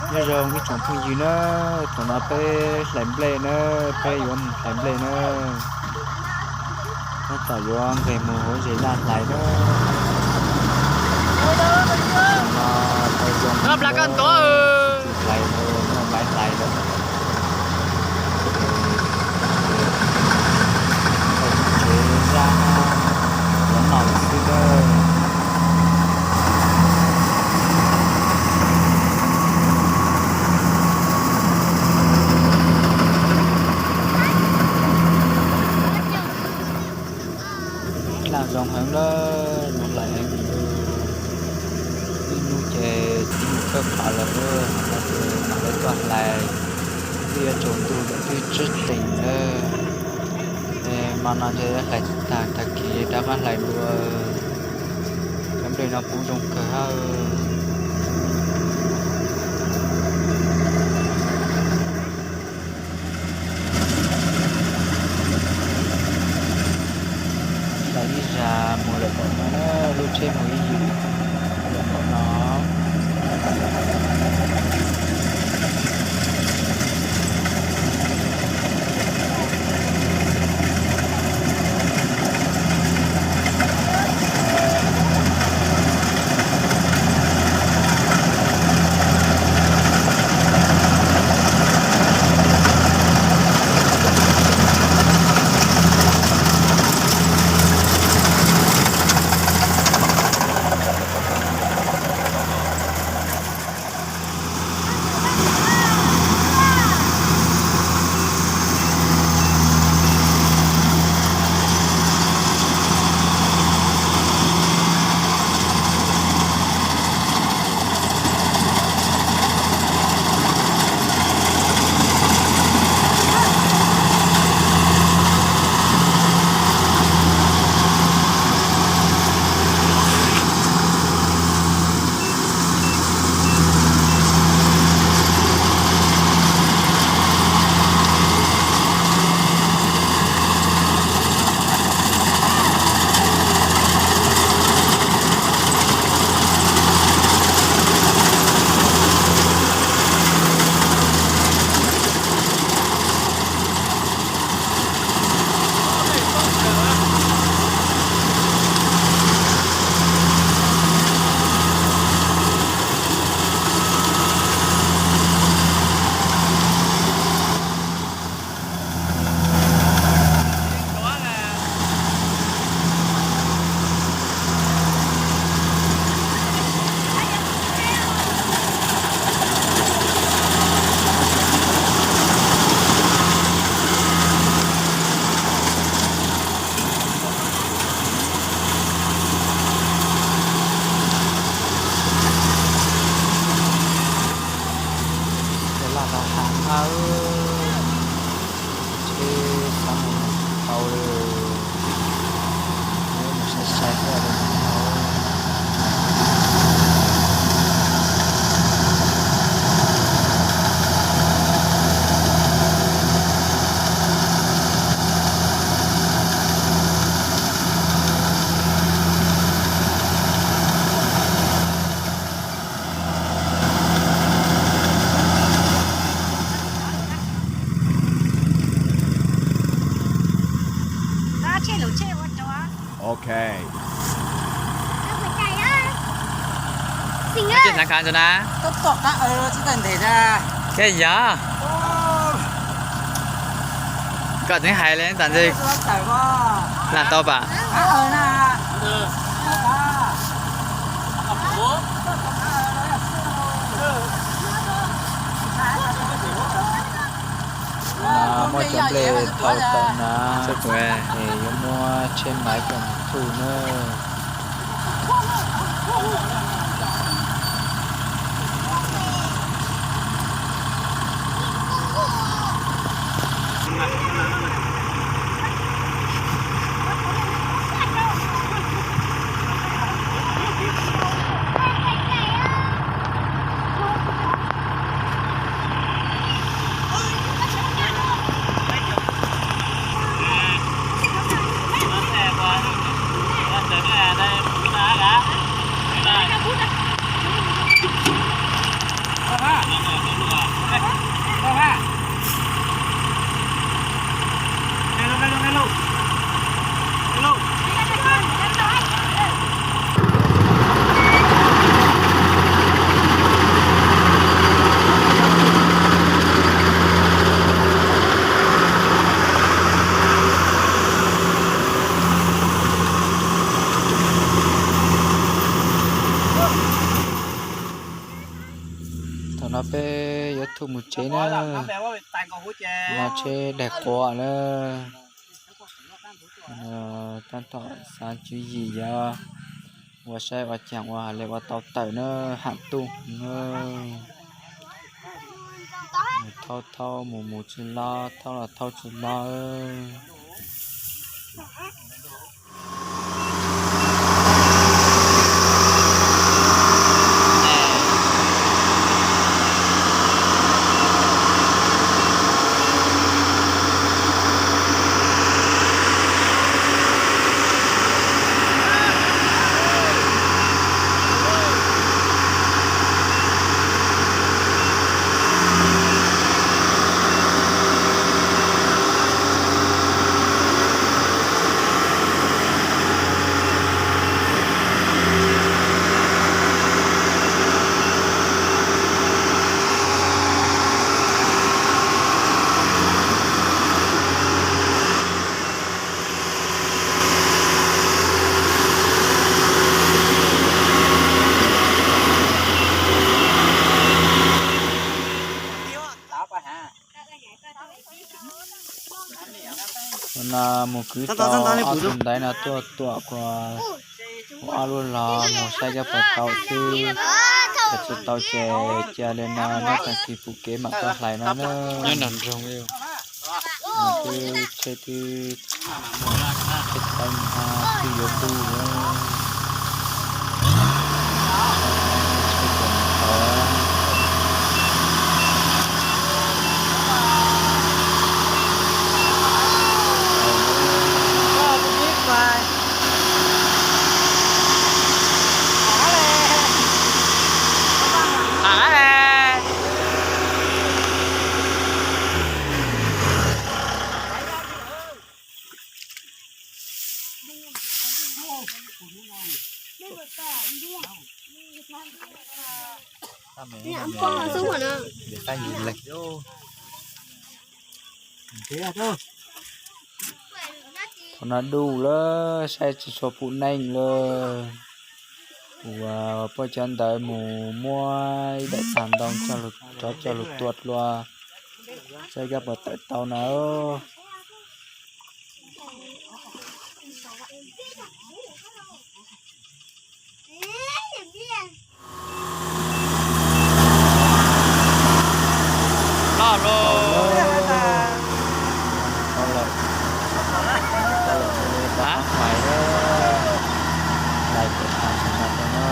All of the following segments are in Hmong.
Nyob zoo ib tsoom phooj ywg na, thaum no peb hlais nplej na, peb yuav mus hlais nplej na. Tab tom yuav nqes mus hauv zes laj hlais na. Thaum no tau zoo hlais, hlais, hlais lawm. Tsev zaj no yuav noj xwb na. Dlaaj zoo heev na, zoo hlais heev li. Ib hnub ces tsis mus kawg phav lawm, hmo no ces mam li tuaj hlais, twb yuav tsaus ntuj lawm twb tsib teev na. Hmo no ces hlais tag, tag kis rov qab hlais dua. Cov nplej no puv zoo kawg hab. Hlais ib zag mus lawm tom no na, lub tsheb mus ib yim lawm tom no. Cov laj no heev hab, tsheb xav mus tau li, mus sai sai thiab li no. Ok. Ces xav khav ntawd na. Koj yog, koj tseem hais li tas ntxwg lam tau pam. Muab cov nplej thau tau na, es yuav muab tsheb maiv coj mus thuj na. Thaum no peb yuav thum mus tsev na, no tsheb daig quav na. Tab tom xav tswv yim yog ua saib ua caag ua le ua tau tawm na, ham tuj na. Mus thaub thaub mus mus tsis los, thaub los thaub tsis los. Ua no mus kwv tau ob tug ntaiv no tuaj tuam kuas ua ob lub los mus saib kab puas tau xwb. Yog tsis tau ces cia li no nyob tag kis pum kev mam tuaj hlais no na. Nyob nram nroog li. Twb tsheb twb tsheb tau ha twb yuav ntuj lawm. Tsheb tau. Thaum no duj lawm, saib tsis tshua pum neej lawm. Kuv poj cov ntawd mus muab ib daim tag ntoo rov coj lug tua dlua, saib kab puas tawm tau na. Loj lawm. Tau lawm. Tau lawm, hlais lawm. Hlais pem tas tsis tas tau na.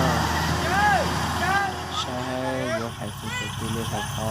Saib yuav hlais tus tus twg li hlais tau.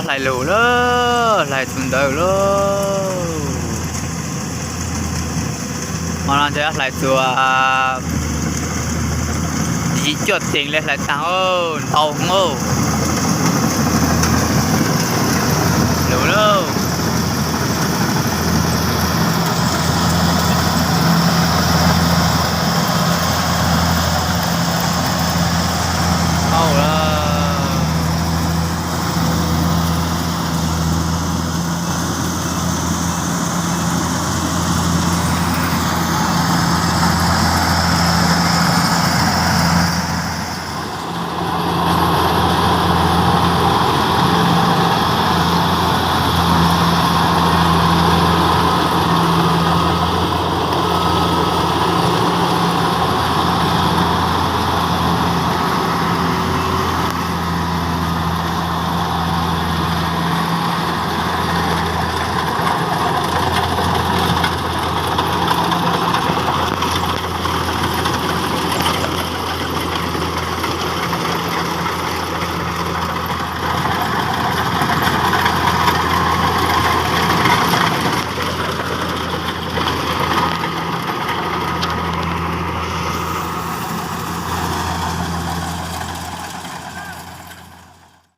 Hlais lus lawm, hlais txuas ntawv lawm. Hmo no ces hlais txuas yim cuaj teev li, hlais taag ntau hwv.